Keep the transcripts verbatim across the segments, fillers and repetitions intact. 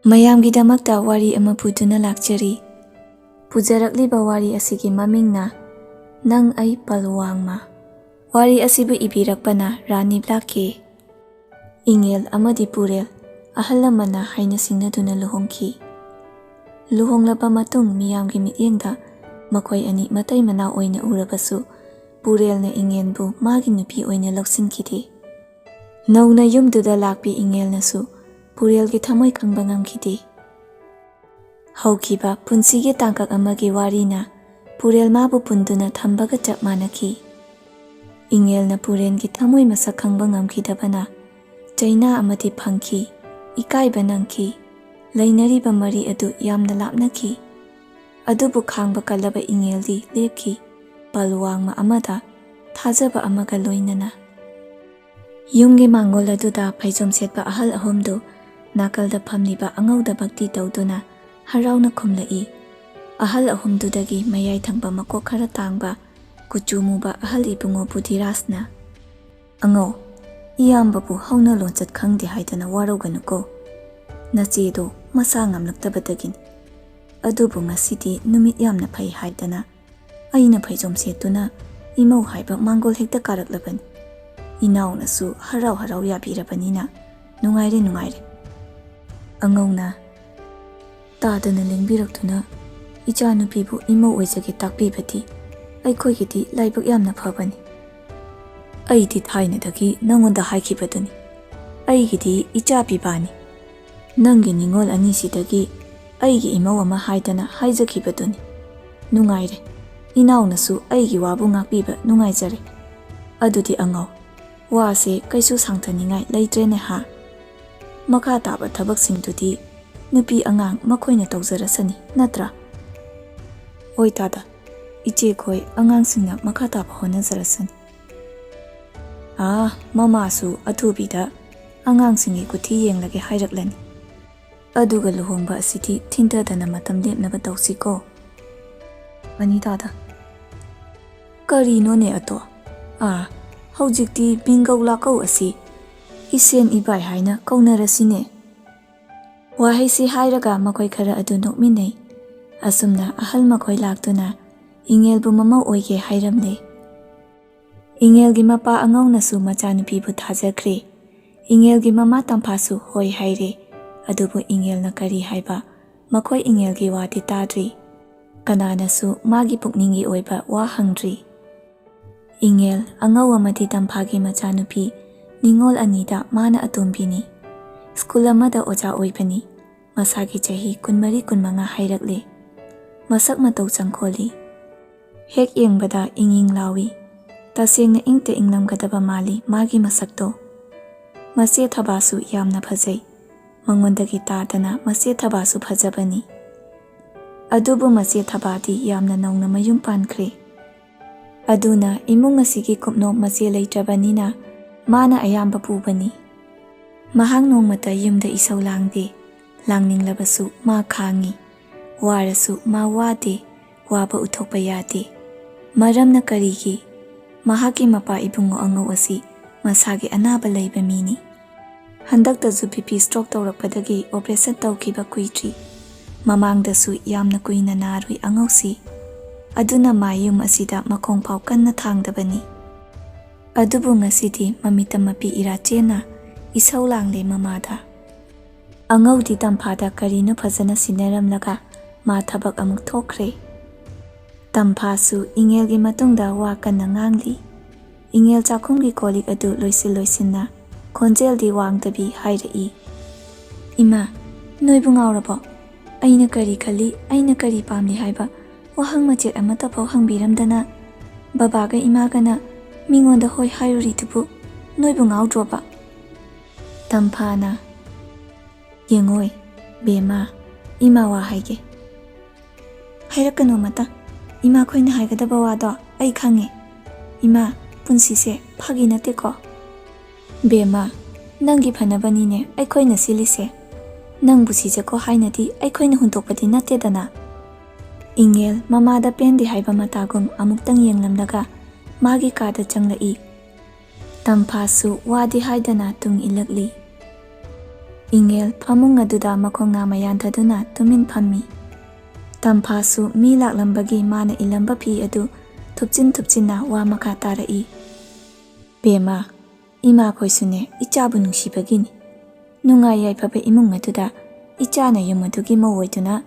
ꯃꯌꯥꯝꯒꯤꯗꯃꯛꯇ ꯋꯥꯔꯤ ꯑꯃ ꯄꯨꯗꯨꯅ ꯂꯥꯛꯆꯔꯤ꯫ ꯄꯨꯖꯔꯛꯂꯤꯕ ꯋꯥꯔꯤ ꯑꯁꯤꯒꯤ ꯃꯃꯤꯡꯅ ꯅꯪ ꯑꯩ ꯄꯜ ꯋꯥꯡꯃ꯫ ꯋꯥꯔꯤ ꯑꯁꯤꯕꯨ ꯏꯕꯤꯔꯛꯄꯅ ꯔꯥꯅꯤ ꯕ꯭ꯂꯥꯛꯀꯤ꯫ ꯏꯉꯦꯜ ꯑꯃꯗꯤ ꯄꯨꯔꯦꯜ ꯑꯍꯜ ꯂꯃꯟꯅ ꯍꯥꯏꯅ ꯁꯤꯡꯅꯗꯨꯅ ꯂꯨꯍꯣꯡꯈꯤ꯫ ꯂꯨꯍꯣꯡꯂꯕ ꯃꯇꯨꯡ ꯃꯤꯌꯥꯝꯒꯤ ꯃꯤꯠꯌꯦꯡꯗ ꯃꯈꯣꯏ ꯑꯅꯤ ꯃꯇꯩ ꯃꯅꯥꯎ ꯑꯣꯏꯅ ꯎꯔꯕꯁꯨ, ꯄꯨꯔꯦꯜꯅ ꯏꯉꯦꯟꯕꯨ ꯃꯥꯒꯤ ꯅꯨꯄꯤ ꯑꯣꯏꯅ ꯂꯧꯁꯤꯟꯈꯤꯗꯦ꯫ ꯅꯧꯅ ꯌꯨꯝꯗꯨꯗ ꯂꯥꯛꯄꯤ ꯏꯉꯦꯜꯅꯁꯨ ꯄꯨꯔꯦꯜꯒꯤ ꯊꯃꯣꯏ ꯈꯪꯕ ꯉꯝꯈꯤꯗꯦ꯫ ꯍꯧꯈꯤꯕ ꯄꯨꯟꯁꯤꯒꯤ ꯇꯥꯡꯀꯛ ꯑꯃꯒꯤ ꯋꯥꯔꯤꯅ ꯄꯨꯔꯦꯜ ꯃꯥꯕꯨ ꯄꯨꯟꯗꯨꯅ ꯊꯝꯕꯒ ꯆꯞ ꯃꯥꯟꯅꯈꯤ꯫ ꯏꯉꯦꯜꯅ ꯄꯨꯔꯦꯜꯒꯤ ꯊꯃꯣꯏ ꯃꯁꯛ ꯈꯪꯕ ꯉꯝꯈꯤꯗꯕꯅ ꯆꯩꯅꯥ ꯑꯃꯗꯤ ꯐꯪꯈꯤ, ꯏꯀꯥꯏꯕ ꯅꯪꯈꯤ, ꯂꯩꯅꯔꯤꯕ ꯃꯔꯤ ꯑꯗꯨ ꯌꯥꯝꯅ ꯂꯥꯞꯅꯈꯤ꯫ ꯑꯗꯨꯕꯨ ꯈꯥꯡꯕ ꯀꯜꯂꯕ ꯏꯉꯦꯜꯗꯤ ꯂꯦꯞꯈꯤ, ꯄꯜ ꯋꯥꯡꯃ ꯑꯃꯗ ꯊꯥꯖꯕ ꯑꯃꯒ ꯂꯣꯏꯅꯅ꯫ ꯌꯨꯝꯒꯤ ꯃꯥꯡꯒꯣꯜ ꯑꯗꯨꯗ ꯐꯩꯖꯣꯝ ꯁꯦꯠꯄ ꯑꯍꯜ ꯑꯍꯨꯝꯗꯨ ꯅꯥꯀꯜꯗ ꯐꯝꯂꯤꯕ ꯑꯉꯧꯗ ꯚꯛꯇꯤ ꯇꯧꯗꯨꯅ ꯍꯔꯥꯎꯅ ꯈꯨꯝꯂꯛꯏ꯫ ꯑꯍꯜ ꯑꯍꯨꯝꯗꯨꯗꯒꯤ ꯃꯌꯥꯏ ꯊꯪꯕ ꯃꯀꯣꯛ ꯈꯔ ꯇꯥꯡꯕ, ꯀꯨꯆꯨ ꯃꯨꯕ ꯑꯍꯜ ꯏꯕꯨꯡꯉꯣ ꯕꯨꯙꯤꯔꯥꯖꯅ, "ꯑꯉꯧ, ꯏꯌꯥꯝꯕꯕꯨ ꯍꯧꯅ ꯂꯣꯟꯆꯠ ꯈꯪꯗꯦ ꯍꯥꯏꯗꯅ ꯋꯥꯔꯧꯒꯅꯨꯀꯣ꯫ ꯅꯆꯦꯗꯣ ꯃꯁꯥ ꯉꯝꯂꯛꯇꯕꯗꯒꯤꯅꯤ꯫ ꯑꯗꯨꯕꯨ ꯉꯁꯤꯗꯤ ꯅꯨꯃꯤꯠ ꯌꯥꯝꯅ ꯐꯩ ꯍꯥꯏꯗꯅ ꯑꯩꯅ ꯐꯩꯖꯣꯝ ꯁꯦꯠꯇꯨꯅ ꯏꯃꯧ ꯍꯥꯏꯕ ꯃꯥꯡꯒꯣꯜ ꯍꯦꯛꯇ ꯀꯥꯔꯛꯂꯕꯅꯤ꯫ ꯏꯅꯥꯎꯅꯁꯨ ꯍꯔꯥꯎ ꯍꯔꯥꯎ ꯌꯥꯕꯤꯔꯕꯅꯤꯅ ꯅꯨꯡꯉꯥꯏꯔꯦ, ꯅꯨꯡꯉꯥꯏꯔꯦ꯫" ꯑꯉꯧꯅ ꯇꯥꯗꯅ ꯂꯦꯡꯕꯤꯔꯛꯇꯨꯅ ꯏꯆꯥꯅꯨꯄꯤꯕꯨ ꯏꯃꯧ ꯑꯣꯏꯖꯒꯦ ꯇꯥꯛꯄꯤꯕꯗꯤ ꯑꯩꯈꯣꯏꯒꯤꯗꯤ ꯂꯥꯏꯕꯛ ꯌꯥꯝꯅ ꯐꯕꯅꯤ꯫ ꯑꯩꯗꯤ ꯊꯥꯏꯅꯗꯒꯤ ꯅꯉꯣꯟꯗ ꯍꯥꯏꯈꯤꯕꯗꯨꯅꯤ, ꯑꯩꯒꯤꯗꯤ ꯏꯆꯥ ꯄꯤꯕꯥꯅꯤ꯫ ꯅꯪꯒꯤ ꯅꯤꯉꯣꯜ ꯑꯅꯤꯁꯤꯗꯒꯤ ꯑꯩꯒꯤ ꯏꯃꯧ ꯑꯃ ꯍꯥꯏꯗꯅ ꯍꯥꯏꯖꯈꯤꯕꯗꯨꯅꯤ꯫ ꯅꯨꯡꯉꯥꯏꯔꯦ, ꯏꯅꯥꯎꯅꯁꯨ ꯑꯩꯒꯤ ꯋꯥꯕꯨ ꯉꯥꯛꯄꯤꯕ ꯅꯨꯡꯉꯥꯏꯖꯔꯦ꯫ ꯑꯗꯨꯗꯤ ꯑꯉꯧ, ꯋꯥꯁꯦ ꯀꯩꯁꯨ ꯁꯥꯡꯊꯅꯤꯡꯉꯥꯏ ꯂꯩꯇ꯭ꯔꯦꯅꯦ ꯍꯥ? ꯃꯈꯥ ꯇꯥꯕ ꯊꯕꯛꯁꯤꯡꯗꯨꯗꯤ ꯅꯨꯄꯤ ꯑꯉꯥꯡ ꯃꯈꯣꯏꯅ ꯇꯧꯖꯔꯁꯅꯤ, ꯅꯠꯇ꯭ꯔꯥ? ꯍꯣꯏ ꯇꯥꯗ, ꯏꯆꯦꯈꯣꯏ ꯑꯉꯥꯡꯁꯤꯡꯅ ꯃꯈꯥ ꯇꯥꯕ ꯍꯣꯠꯅꯖꯔꯁꯅꯤ꯫ ꯑꯥ, ꯃꯃꯥꯁꯨ ꯑꯊꯨꯕꯤꯗ ꯑꯉꯥꯡꯁꯤꯡꯒꯤ ꯈꯨꯠꯊꯤ ꯌꯦꯡꯂꯒꯦ ꯍꯥꯏꯔꯛꯂꯅꯤ꯫ ꯑꯗꯨꯒ ꯂꯨꯍꯣꯡꯕ ꯑꯁꯤꯗꯤ ꯊꯤꯟꯊꯗꯅ ꯃꯇꯝ ꯂꯦꯞꯅꯕ ꯇꯧꯁꯤꯀꯣ꯫ ꯃꯅꯤ ꯇꯥꯗ꯫ ꯀꯔꯤꯅꯣꯅꯦ ꯑꯇꯣ? ꯑꯥ, ꯍꯧꯖꯤꯛꯇꯤ ꯃꯤꯡꯒꯧ ꯂꯥꯛꯀꯧ ꯑꯁꯤ ꯏꯁꯦꯟ ꯏꯕꯥꯏ ꯍꯥꯏꯅ ꯀꯧꯅꯔꯁꯤꯅꯦ꯫ ꯋꯥꯍꯩꯁꯤ ꯍꯥꯏꯔꯒ ꯃꯈꯣꯏ ꯈꯔ ꯑꯗꯨ ꯅꯣꯛꯃꯤꯟꯅꯩ꯫ ꯑꯁꯨꯝꯅ ꯑꯍꯜ ꯃꯈꯣꯏ ꯂꯥꯛꯇꯨꯅ ꯏꯉꯦꯜꯕꯨ ꯃꯃꯧ ꯑꯣꯏꯒꯦ ꯍꯥꯏꯔꯝꯂꯦ꯫ ꯏꯉꯦꯜꯒꯤ ꯃꯄꯥ ꯑꯉꯧꯅꯁꯨ ꯃꯆꯥꯅꯨꯄꯤꯕꯨ ꯊꯥꯖꯈ꯭ꯔꯦ꯫ ꯏꯉꯦꯜꯒꯤ ꯃꯃꯥ ꯇꯝꯐꯥꯁꯨ ꯍꯣꯏ ꯍꯥꯏꯔꯦ꯫ ꯑꯗꯨꯕꯨ ꯏꯉꯦꯜꯅ ꯀꯔꯤ ꯍꯥꯏꯕ? ꯃꯈꯣꯏ ꯏꯉꯦꯜꯒꯤ ꯋꯥꯗꯤ ꯇꯥꯗ꯭ꯔꯤ꯫ ꯀꯅꯥꯅꯁꯨ ꯃꯥꯒꯤ ꯄꯨꯛꯅꯤꯡꯒꯤ ꯑꯣꯏꯕ ꯋꯥ ꯍꯪꯗ꯭ꯔꯤ꯫ ꯏꯉꯦꯜ, ꯑꯉꯧ ꯑꯃꯗꯤ ꯇꯝꯐꯥꯒꯤ ꯃꯆꯥꯅꯨꯄꯤ, ꯅꯤꯉꯣꯜ ꯑꯅꯤꯗ ꯃꯥꯅ ꯑꯇꯣꯝꯕꯤꯅꯤ꯫ ꯁ꯭ꯀꯨꯜ ꯑꯃꯗ ꯑꯣꯖꯥ ꯑꯣꯏꯕꯅꯤ꯫ ꯃꯁꯥꯒꯤ ꯆꯍꯤ ꯀꯨꯟꯃꯔꯤ ꯀꯨꯟꯃꯉꯥ ꯍꯥꯏꯔꯛꯂꯦ꯫ ꯃꯁꯛ ꯃꯇꯧ ꯆꯪꯈꯣꯜꯂꯤ꯫ ꯍꯦꯛ ꯌꯦꯡꯕꯗ ꯏꯪ ꯏꯪ ꯂꯥꯎꯏ꯫ ꯇꯁꯦꯡꯅ ꯏꯪꯇ ꯏꯪꯂꯝꯒꯗꯕ ꯃꯥꯜꯂꯤ ꯃꯥꯒꯤ ꯃꯁꯛꯇꯣ꯫ ꯃꯆꯦ ꯊꯕꯥꯁꯨ ꯌꯥꯝꯅ ꯐꯖꯩ꯫ ꯃꯉꯣꯟꯗꯒꯤ ꯇꯥꯗꯅ ꯃꯆꯦ ꯊꯕꯥꯁꯨ ꯐꯖꯕꯅꯤ꯫ ꯑꯗꯨꯕꯨ ꯃꯆꯦ ꯊꯕꯥꯗꯤ ꯌꯥꯝꯅ ꯅꯧꯅ ꯃꯌꯨꯝ ꯄꯥꯟꯈ꯭ꯔꯦ꯫ ꯑꯗꯨꯅ ꯏꯃꯨꯡ ꯑꯁꯤꯒꯤ ꯀꯨꯞꯅꯣꯝ ꯃꯆꯦ ꯂꯩꯇ꯭ꯔꯕꯅꯤꯅ ꯃꯥꯅ ꯑꯌꯥꯝꯕ ꯄꯨꯕꯅꯤ꯫ ꯃꯍꯥꯛ ꯅꯣꯡꯃꯇ ꯌꯨꯝꯗ ꯏꯁꯧ ꯂꯥꯡꯗꯦ꯫ ꯂꯥꯡꯅꯤꯡꯂꯕꯁꯨ ꯃꯥ ꯈꯥꯡꯉꯤ꯫ ꯋꯥꯔꯁꯨ ꯃꯥ ꯋꯥꯗꯦ꯫ ꯋꯥꯕ ꯎꯠꯊꯣꯛꯄ ꯌꯥꯗꯦ꯫ ꯃꯔꯝꯅ ꯀꯔꯤꯒꯤ? ꯃꯍꯥꯛꯀꯤ ꯃꯄꯥ ꯏꯕꯨꯡꯉꯣ ꯑꯉꯧ ꯑꯁꯤ ꯃꯁꯥꯒꯤ ꯑꯅꯥꯕ ꯂꯩꯕ ꯃꯤꯅꯤ꯫ ꯍꯟꯗꯛꯇꯁꯨ ꯕꯤ ꯄꯤ ꯁ꯭ꯇ꯭ꯔꯣꯛ ꯇꯧꯔꯛꯄꯗꯒꯤ ꯑꯣꯄꯔꯦꯁꯟ ꯇꯧꯈꯤꯕ ꯀꯨꯏꯗ꯭ꯔꯤ꯫ ꯃꯃꯥꯡꯗꯁꯨ ꯌꯥꯝꯅ ꯀꯨꯏꯅ ꯅꯥꯔꯨꯏ ꯑꯉꯧꯁꯤ꯫ ꯑꯗꯨꯅ ꯃꯥ ꯌꯨꯝ ꯑꯁꯤꯗ ꯃꯈꯣꯡ ꯐꯥꯎ ꯀꯟꯅ ꯊꯥꯡꯗꯕꯅꯤ꯫ ꯑꯗꯨꯕꯨ ꯉꯁꯤꯗꯤ ꯃꯃꯤꯠꯇ ꯃꯄꯤ ꯏꯔꯥ ꯆꯦꯟꯅ ꯏꯁꯧ ꯂꯥꯡꯂꯦ ꯃꯃꯥꯗ꯫ ꯑꯉꯧꯗꯤ ꯇꯝꯐꯥꯗ ꯀꯔꯤꯅꯣ ꯐꯖꯅ ꯁꯤꯟꯅꯔꯝꯂꯒ ꯃꯥ ꯊꯕꯛ ꯑꯃꯨꯛ ꯊꯣꯛꯈ꯭ꯔꯦ꯫ ꯇꯝꯐꯥꯁꯨ ꯏꯉꯦꯜꯒꯤ ꯃꯇꯨꯡꯗ ꯋꯥ ꯀꯟꯅ ꯉꯥꯡꯂꯤ꯫ ꯏꯉꯦꯜ ꯆꯥꯛꯈꯨꯝꯒꯤ ꯀꯣꯜꯂꯤꯛ ꯑꯗꯨ ꯂꯣꯏꯁꯤꯟ ꯂꯣꯏꯁꯤꯟꯅ ꯈꯣꯟꯖꯦꯜꯗꯤ ꯋꯥꯡꯗꯕꯤ ꯍꯥꯏꯔꯛꯏ, "ꯏꯃꯥ, ꯅꯣꯏꯕꯨ ꯉꯥꯎꯔꯕꯣ? ꯑꯩꯅ ꯀꯔꯤ ꯈꯜꯂꯤ, ꯑꯩꯅ ꯀꯔꯤ ꯄꯥꯝꯂꯤ ꯍꯥꯏꯕ ꯋꯥꯍꯪ ꯃꯆꯦꯠ ꯑꯃꯠꯇ ꯐꯥꯎ ꯍꯪꯕꯤꯔꯝꯗꯅ ꯕꯕꯥꯒ ꯏꯃꯥꯒꯅ ꯃꯤꯉꯣꯟꯗ ꯍꯣꯏ ꯍꯥꯏꯔꯨꯔꯤꯗꯨꯕꯨ ꯅꯣꯏꯕꯨ ꯉꯥꯎꯗ꯭ꯔꯣꯕ?" ꯇꯝꯐꯥꯅ, "ꯌꯦꯡꯉꯣꯏ, ꯕꯦꯝꯃ, ꯏꯃꯥ ꯋꯥ ꯍꯥꯏꯒꯦ꯫" "ꯍꯥꯏꯔꯛꯀꯅꯨ ꯑꯃꯇ꯫ ꯏꯃꯥꯈꯣꯏꯅ ꯍꯥꯏꯒꯗꯕ ꯋꯥꯗꯣ ꯑꯩ ꯈꯪꯉꯦ꯫ ꯏꯃꯥ, ꯄꯨꯟꯁꯤꯁꯦ ꯐꯥꯒꯤ ꯅꯠꯇꯦꯀꯣ꯫" "ꯕꯦꯝꯃ, ꯅꯪꯒꯤ ꯐꯅꯕꯅꯤꯅꯦ ꯑꯩꯈꯣꯏꯅ ꯁꯤꯜꯂꯤꯁꯦ꯫ ꯅꯪꯕꯨ ꯁꯤꯖꯀꯣ ꯍꯥꯏꯅꯗꯤ ꯑꯩꯈꯣꯏꯅ ꯍꯨꯟꯗꯣꯛꯄꯗꯤ ꯅꯠꯇꯦꯗꯅ꯫" ꯏꯉꯦꯜ ꯃꯃꯥꯗ ꯄꯦꯟꯗꯦ ꯍꯥꯏꯕ ꯃꯇꯥꯒꯨꯝ ꯑꯃꯨꯛꯇꯪ ꯌꯦꯡꯂꯝꯂꯒ ꯃꯥꯒꯤ ꯀꯥꯗ ꯆꯪꯂꯛꯏ꯫ ꯇꯝꯐꯥꯁꯨ ꯋꯥꯗꯤ ꯍꯥꯏꯗꯅ ꯇꯨꯡ ꯏꯜꯂꯛꯂꯤ꯫ ꯏꯉꯦꯜ ꯐꯃꯨꯡ ꯑꯗꯨꯗ ꯃꯈꯣꯡ ꯅꯥꯝꯃ ꯌꯥꯟꯊꯗꯨꯅ ꯇꯨꯃꯤꯟ ꯐꯝꯃꯤ꯫ ꯇꯝꯐꯥꯁꯨ ꯃꯤ ꯂꯥꯛꯂꯝꯕꯒꯤ ꯃꯥꯅ ꯏꯜꯂꯝꯕ ꯐꯤ ꯑꯗꯨ ꯊꯨꯞꯆꯤꯟ ꯊꯨꯞꯆꯤꯟꯅ ꯋꯥ ꯃꯈꯥ ꯇꯥꯔꯛꯏ꯫ "ꯕꯦꯝꯃ, ꯏꯃꯥꯈꯣꯏꯁꯨꯅꯦ ꯏꯆꯥꯕꯨ ꯅꯨꯡꯁꯤꯕꯒꯤꯅꯤ꯫ ꯅꯨꯡꯉꯥꯏ ꯌꯥꯏꯐꯕ ꯏꯃꯨꯡ ꯑꯗꯨꯗ ꯏꯆꯥꯅ ꯌꯨꯝ ꯑꯗꯨꯒꯤ ꯃꯧ ꯑꯣꯏꯗꯨꯅ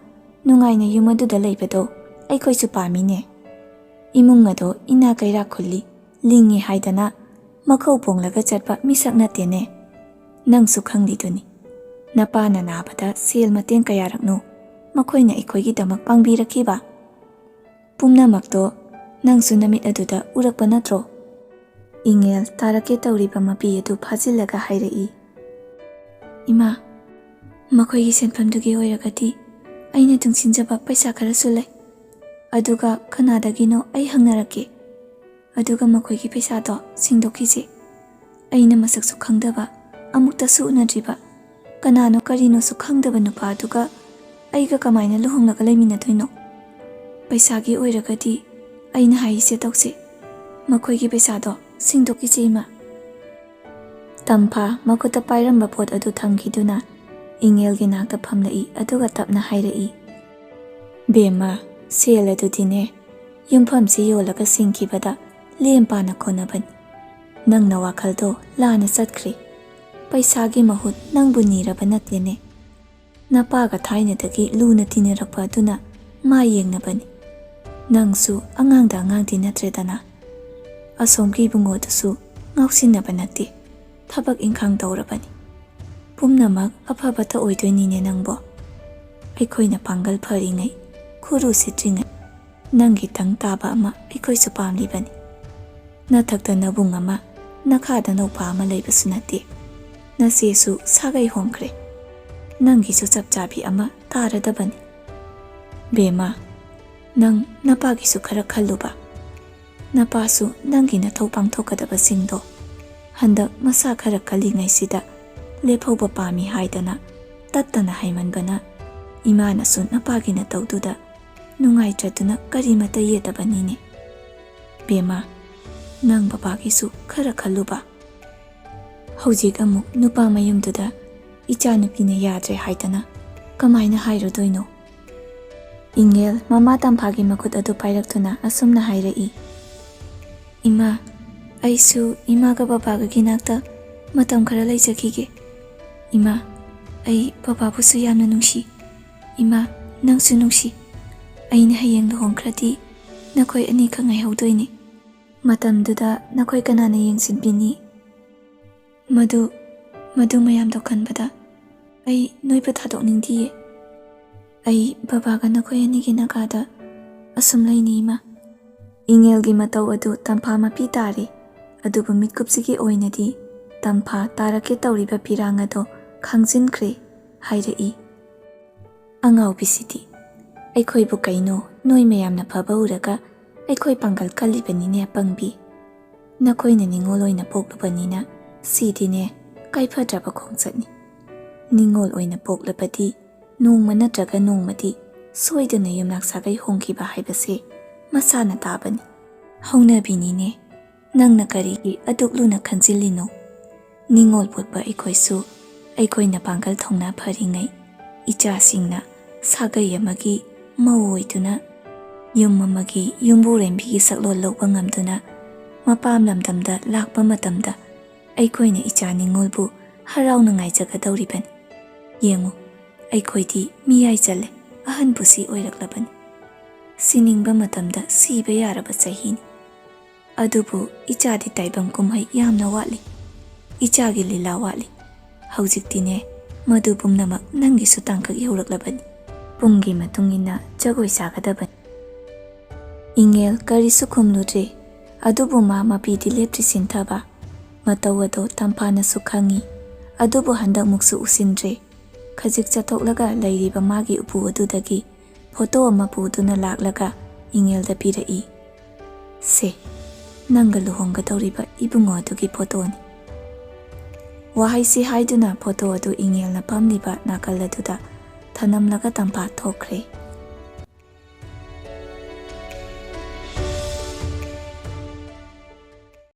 ꯅꯨꯡꯉꯥꯏꯅ ꯌꯨꯝ ꯑꯗꯨꯗ ꯂꯩꯕꯗꯣ ꯑꯩꯈꯣꯏꯁꯨ ꯄꯥꯝꯃꯤꯅꯦ꯫ ꯏꯃꯨꯡ ꯑꯗꯣ ꯏꯅꯥ ꯀꯩꯔꯥꯛ ꯈꯨꯜꯂꯤ, ꯂꯤꯡꯉꯤ ꯍꯥꯏꯗꯅ ꯃꯈꯧ ꯄꯣꯡꯂꯒ ꯆꯠꯄ ꯃꯤꯁꯛ ꯅꯠꯇꯦꯅꯦ꯫ ꯅꯪꯁꯨ ꯈꯪꯂꯤꯗꯨꯅꯤ, ꯅꯄꯥꯅ ꯅꯥꯕꯗ ꯁꯦꯜ ꯃꯇꯦꯡ ꯀꯌꯥꯔꯛꯅꯣ ꯃꯈꯣꯏꯅ ꯑꯩꯈꯣꯏꯒꯤꯗꯃꯛ ꯄꯥꯡꯕꯤꯔꯛꯈꯤꯕ? ꯄꯨꯝꯅꯃꯛꯇꯣ ꯅꯪꯁꯨ ꯅꯃꯤꯠ ꯑꯗꯨꯗ ꯎꯔꯛꯄ ꯅꯠꯇ꯭ꯔꯣ?" ꯏꯉꯦꯜ ꯇꯥꯔꯛꯀꯦ ꯇꯧꯔꯤꯕ ꯃꯄꯤ ꯑꯗꯨ ꯐꯥꯖꯤꯜꯂꯒ ꯍꯥꯏꯔꯛꯏ꯫ "ꯏꯃꯥ, ꯃꯈꯣꯏꯒꯤ ꯁꯦꯟꯐꯝꯗꯨꯒꯤ ꯑꯣꯏꯔꯒꯗꯤ ꯑꯩꯅ ꯇꯨꯡꯁꯤꯟꯖꯕ ꯄꯩꯁꯥ ꯈꯔꯁꯨ ꯂꯩ꯫ ꯑꯗꯨꯒ ꯀꯅꯥꯗꯒꯤꯅꯣ ꯑꯩ ꯍꯪꯅꯔꯛꯀꯦ꯫ ꯑꯗꯨꯒ ꯃꯈꯣꯏꯒꯤ ꯄꯩꯁꯥꯗꯣ ꯁꯤꯡꯗꯣꯛꯈꯤꯁꯦ꯫ ꯑꯩꯅ ꯃꯁꯛꯁꯨ ꯈꯪꯗꯕ, ꯑꯃꯨꯛꯇꯁꯨ ꯎꯅꯗ꯭ꯔꯤꯕ, ꯀꯅꯥꯅꯣ ꯀꯔꯤꯅꯣꯁꯨ ꯈꯪꯗꯕ ꯅꯨꯄꯥ ꯑꯗꯨꯒ ꯑꯩꯒ ꯀꯃꯥꯏꯅ ꯂꯨꯍꯣꯡꯂꯒ ꯂꯩꯃꯤꯟꯅꯗꯣꯏꯅꯣ? ꯄꯩꯁꯥꯒꯤ ꯑꯣꯏꯔꯒꯗꯤ ꯑꯩꯅ ꯍꯥꯏꯔꯤꯁꯦ ꯇꯧꯁꯦ꯫ ꯃꯈꯣꯏꯒꯤ ꯄꯩꯁꯥꯗꯣ ꯁꯤꯡꯗꯣꯛꯈꯤꯁꯦ, ꯏꯃꯥ꯫" ꯇꯝꯐꯥ ꯃꯈꯨꯠꯇ ꯄꯥꯏꯔꯝꯕ ꯄꯣꯠ ꯑꯗꯨ ꯊꯝꯈꯤꯗꯨꯅ ꯏꯉꯦꯜꯒꯤ ꯅꯥꯛꯇ ꯐꯝꯂꯛꯏ, ꯑꯗꯨꯒ ꯇꯞꯅ ꯍꯥꯏꯔꯛꯏ, "ꯕꯦꯝꯃ, ꯁꯦꯜ ꯑꯗꯨꯗꯤꯅꯦ, ꯌꯨꯝꯐꯝꯁꯤ ꯌꯣꯜꯂꯒ ꯁꯤꯡꯈꯤꯕꯗ ꯂꯦꯝ ꯄꯥꯅ ꯀꯣꯟꯅꯕꯅꯤ꯫ ꯅꯪꯅ ꯋꯥꯈꯜꯗꯣ ꯂꯥꯟꯅ ꯆꯠꯈ꯭ꯔꯦ꯫ ꯄꯩꯁꯥꯒꯤ ꯃꯍꯨꯠ ꯅꯪꯕꯨ ꯅꯤꯔꯕ ꯅꯠꯇꯦꯅꯦ꯫ ꯅꯄꯥꯒ ꯊꯥꯏꯅꯗꯒꯤ ꯂꯨꯅ ꯇꯤꯟꯅꯔꯛꯄ ꯑꯗꯨꯅ ꯃꯥ ꯌꯦꯡꯅꯕꯅꯤ꯫ ꯅꯪꯁꯨ ꯑꯉꯥꯡꯗ ꯑꯉꯥꯡꯗꯤ ꯅꯠꯇ꯭ꯔꯦꯗꯅ꯫ ꯑꯁꯣꯝꯒꯤ ꯏꯕꯨꯡꯉꯣꯗꯨꯁꯨ ꯉꯥꯎꯁꯤꯟꯅꯕ ꯅꯠꯇꯦ, ꯊꯕꯛ ꯏꯪꯈꯥꯡ ꯇꯧꯔꯕꯅꯤ꯫ ꯄꯨꯝꯅꯃꯛ ꯑꯐꯕꯇ ꯑꯣꯏꯗꯣꯏꯅꯤꯅꯦ ꯅꯪꯕꯣ꯫ ꯑꯩꯈꯣꯏꯅ ꯄꯥꯡꯒꯜ ꯐꯔꯤꯉꯩ, ꯈꯨꯔꯨ ꯁꯤꯠꯇ꯭ꯔꯤꯉꯩ, ꯅꯪꯒꯤ ꯇꯪ ꯇꯥꯕ ꯑꯃ ꯑꯩꯈꯣꯏꯁꯨ ꯄꯥꯝꯂꯤꯕꯅꯤ꯫ ꯅꯊꯛꯇ ꯅꯕꯨꯡ ꯑꯃ, ꯅꯈꯥꯗ ꯅꯧꯄꯥ ꯑꯃ ꯂꯩꯕꯁꯨ ꯅꯠꯇꯦ꯫ ꯅꯆꯦꯁꯨ ꯁꯥꯒꯩ ꯍꯣꯡꯈ꯭ꯔꯦ꯫ ꯅꯪꯒꯤꯁꯨ ꯆꯞ ꯆꯥꯕꯤ ꯑꯃ ꯇꯥꯔꯗꯕꯅꯤ꯫ ꯕꯦꯝꯃ, ꯅꯪ ꯅꯄꯥꯒꯤꯁꯨ ꯈꯔ ꯈꯜꯂꯨꯕ꯫ ꯅꯄꯥꯁꯨ ꯅꯪꯒꯤ ꯅꯊꯧ ꯄꯥꯡꯊꯣꯛꯀꯗꯕꯁꯤꯡꯗꯣ ꯍꯟꯗꯛ ꯃꯁꯥ ꯈꯔ ꯀꯜꯂꯤꯉꯩꯁꯤꯗ ꯂꯦꯞꯍꯧꯕ ꯄꯥꯝꯃꯤ ꯍꯥꯏꯗꯅ ꯇꯠꯇꯅ ꯍꯥꯏꯃꯟꯕꯅ ꯏꯃꯥꯅꯁꯨ ꯅꯄꯥꯒꯤ ꯅꯇꯧꯗꯨꯗ ꯅꯨꯡꯉꯥꯏꯇ꯭ꯔꯗꯨꯅ ꯀꯔꯤꯃꯠꯇ ꯌꯦꯠꯇꯕꯅꯤꯅꯦ꯫ ꯕꯦꯝꯃ, ꯅꯪ ꯕꯕꯥꯒꯤꯁꯨ ꯈꯔ ꯈꯜꯂꯨꯕ꯫ ꯍꯧꯖꯤꯛ ꯑꯃꯨꯛ ꯅꯨꯄꯥ ꯃꯌꯨꯝꯗꯨꯗ ꯏꯆꯥꯅꯨꯄꯤꯅ ꯌꯥꯗ꯭ꯔꯦ ꯍꯥꯏꯗꯅ ꯀꯃꯥꯏꯅ ꯍꯥꯏꯔꯨꯗꯣꯏꯅꯣ? ꯏꯉꯦꯜ ꯃꯃꯥ ꯇꯝꯐꯥꯒꯤ ꯃꯈꯨꯠ ꯑꯗꯨ ꯄꯥꯏꯔꯛꯇꯨꯅ ꯑꯁꯨꯝꯅ ꯍꯥꯏꯔꯛꯏ, "ꯏꯃꯥ, ꯑꯩꯁꯨ ꯏꯃꯥꯒ ꯕꯕꯥꯒꯒꯤ ꯅꯥꯛꯇ ꯃꯇꯝ ꯈꯔ ꯂꯩꯖꯈꯤꯒꯦ꯫ ꯏꯃꯥ, ꯑꯩ ꯕꯕꯥꯕꯨꯁꯨ ꯌꯥꯝꯅ ꯅꯨꯡꯁꯤ꯫ ꯏꯃꯥ, ꯅꯪꯁꯨ ꯅꯨꯡꯁꯤ꯫ ꯑꯩꯅ ꯍꯌꯦꯡ ꯂꯨꯍꯣꯡꯈ꯭ꯔꯗꯤ ꯅꯈꯣꯏ ꯑꯅꯤꯈꯛ ꯉꯥꯏꯍꯧꯗꯣꯏꯅꯤ꯫ ꯃꯇꯝꯗꯨꯗ ꯅꯈꯣꯏ ꯀꯅꯥꯅ ꯌꯦꯡꯁꯤꯟꯕꯤꯅꯤ?" ꯃꯗꯨ, ꯃꯗꯨ ꯃꯌꯥꯝꯗꯣ ꯈꯟꯕꯗ ꯑꯩ ꯅꯣꯏꯕꯨ ꯊꯥꯗꯣꯛꯅꯤꯡꯗꯤꯌꯦ꯫ ꯑꯩ ꯕꯕꯥꯒ ꯅꯈꯣꯏ ꯑꯅꯤꯒꯤ ꯅꯥꯀꯥꯗ ꯑꯁꯨꯝ ꯂꯩꯅꯤ, ꯏꯃꯥ꯫ ꯏꯉꯦꯜꯒꯤ ꯃꯇꯧ ꯑꯗꯨ ꯇꯝꯐꯥ ꯃꯄꯤ ꯇꯥꯔꯦ꯫ ꯑꯗꯨꯕꯨ ꯃꯤꯠꯀꯨꯞꯁꯤꯒꯤ ꯑꯣꯏꯅꯗꯤ ꯇꯝꯐꯥ ꯇꯥꯔꯛꯀꯦ ꯇꯧꯔꯤꯕ ꯄꯤꯔꯥꯡ ꯑꯗꯣ ꯈꯪꯖꯤꯟꯈ꯭ꯔꯦ ꯍꯥꯏꯔꯛꯏ꯫ "ꯑꯉꯥꯎꯕꯤꯁꯤꯗꯤ ꯑꯩꯈꯣꯏꯕꯨ ꯀꯩꯅꯣ ꯅꯣꯏ ꯃꯌꯥꯝꯅ ꯐꯕ ꯎꯔꯒ ꯑꯩꯈꯣꯏ ꯄꯥꯡꯒꯜ ꯀꯜꯂꯤꯕꯅꯤꯅꯦ, ꯑꯄꯪꯕꯤ꯫ ꯅꯈꯣꯏꯅ ꯅꯤꯉꯣꯜ ꯑꯣꯏꯅ ꯄꯣꯛꯂꯨꯕꯅꯤꯅ ꯁꯤꯗꯤꯅꯦ ꯀꯥꯏꯐꯗ꯭ꯔꯕ ꯈꯣꯡꯆꯠꯅꯤ꯫ ꯅꯤꯉꯣꯜ ꯑꯣꯏꯅ ꯄꯣꯛꯂꯕꯗꯤ ꯅꯣꯡꯃ ꯅꯠꯇ꯭ꯔꯒ ꯅꯣꯡꯃꯗꯤ ꯁꯣꯏꯗꯅ ꯌꯨꯝꯅꯥꯛ ꯁꯥꯒꯩ ꯍꯣꯡꯈꯤꯕ ꯍꯥꯏꯕꯁꯦ ꯃꯁꯥꯅ ꯇꯥꯕꯅꯤ꯫ ꯍꯧꯅꯕꯤꯅꯤꯅꯦ꯫ ꯅꯪꯅ ꯀꯔꯤꯒꯤ ꯑꯗꯨꯛ ꯂꯨꯅ ꯈꯟꯖꯤꯜꯂꯤꯅꯣ? ꯅꯤꯉꯣꯜ ꯄꯣꯛꯄ ꯑꯩꯈꯣꯏꯁꯨ ꯑꯩꯈꯣꯏꯅ ꯄꯥꯡꯒꯜ ꯊꯧꯅꯥ ꯐꯔꯤꯉꯩ ꯏꯆꯥꯁꯤꯡꯅ ꯁꯥꯒꯩ ꯑꯃꯒꯤ ꯃꯧ ꯑꯣꯏꯗꯨꯅ, ꯌꯨꯝ ꯑꯃꯒꯤ ꯌꯨꯝꯕꯨꯔꯦꯝꯕꯤꯒꯤ ꯁꯛꯂꯣꯟ ꯂꯧꯕ ꯉꯝꯗꯨꯅ ꯃꯄꯥꯝ ꯂꯝꯗꯝꯗ ꯂꯥꯛꯄ ꯃꯇꯝꯗ ꯑꯩꯈꯣꯏꯅ ꯏꯆꯥ ꯅꯤꯉꯣꯜꯕꯨ ꯍꯔꯥꯎꯅ ꯉꯥꯏꯖꯒꯗꯧꯔꯤꯕꯅꯤ꯫ ꯌꯦꯡꯉꯨ, ꯑꯩꯈꯣꯏꯗꯤ ꯃꯤꯌꯥꯏ ꯆꯜꯂꯦ, ꯑꯍꯟ ꯄꯨꯁꯤ ꯑꯣꯏꯔꯛꯂꯕꯅꯤ꯫ ꯁꯤꯅꯤꯡꯕ ꯃꯇꯝꯗ ꯁꯤꯕ ꯌꯥꯔꯕ ꯆꯍꯤꯅꯤ꯫ ꯑꯗꯨꯕꯨ ꯏꯆꯥꯗꯤ ꯇꯥꯏꯕꯪ ꯀꯨꯝꯍꯩ ꯌꯥꯝꯅ ꯋꯥꯠꯂꯤ꯫ ꯏꯆꯥꯒꯤ ꯂꯤꯂꯥ ꯋꯥꯠꯂꯤ꯫ ꯍꯧꯖꯤꯛꯇꯤꯅꯦ, ꯃꯗꯨ ꯄꯨꯝꯅꯃꯛ ꯅꯪꯒꯤꯁꯨ ꯇꯥꯡꯀꯛ ꯌꯧꯔꯛꯂꯕꯅꯤ꯫ ꯄꯨꯡꯒꯤ ꯃꯇꯨꯡ ꯏꯟꯅ ꯖꯒꯣꯏ ꯁꯥꯒꯗꯕꯅꯤ꯫" ꯏꯉꯦꯜ ꯀꯔꯤꯁꯨ ꯈꯨꯝꯂꯨꯗ꯭ꯔꯦ꯫ ꯑꯗꯨꯕꯨ ꯃꯥ ꯃꯄꯤꯗꯤ ꯂꯦꯞꯇ꯭ꯔꯤ ꯁꯤꯟꯊꯕ꯫ ꯃꯇꯧ ꯑꯗꯣ ꯇꯝꯐꯥꯅꯁꯨ ꯈꯪꯏ꯫ ꯑꯗꯨꯕꯨ ꯍꯟꯗꯛꯃꯨꯛꯁꯨ ꯎꯁꯤꯟꯗ꯭ꯔꯦ꯫ ꯈꯖꯤꯛ ꯆꯠꯊꯣꯛꯂꯒ ꯂꯩꯔꯤꯕ ꯃꯥꯒꯤ ꯎꯄꯨ ꯑꯗꯨꯗꯒꯤ ꯐꯣꯇꯣ ꯑꯃ ꯄꯨꯗꯨꯅ ꯂꯥꯛꯂꯒ ꯏꯉꯦꯜꯗ ꯄꯤꯔꯛꯏ꯫ "ꯁꯦ, ꯅꯪꯒ ꯂꯨꯍꯣꯡꯒꯗꯧꯔꯤꯕ ꯏꯕꯨꯡꯉꯣ ꯑꯗꯨꯒꯤ ꯐꯣꯇꯣꯅꯤ꯫" ꯋꯥꯍꯩꯁꯤ ꯍꯥꯏꯗꯨꯅ ꯐꯣꯇꯣ ꯑꯗꯨ ꯏꯉꯦꯜꯅ ꯐꯝꯂꯤꯕ ꯅꯥꯀꯜ ꯑꯗꯨꯗ ꯊꯅꯝꯂꯒ ꯇꯝꯐꯥ ꯊꯣꯛꯈ꯭ꯔꯦ꯫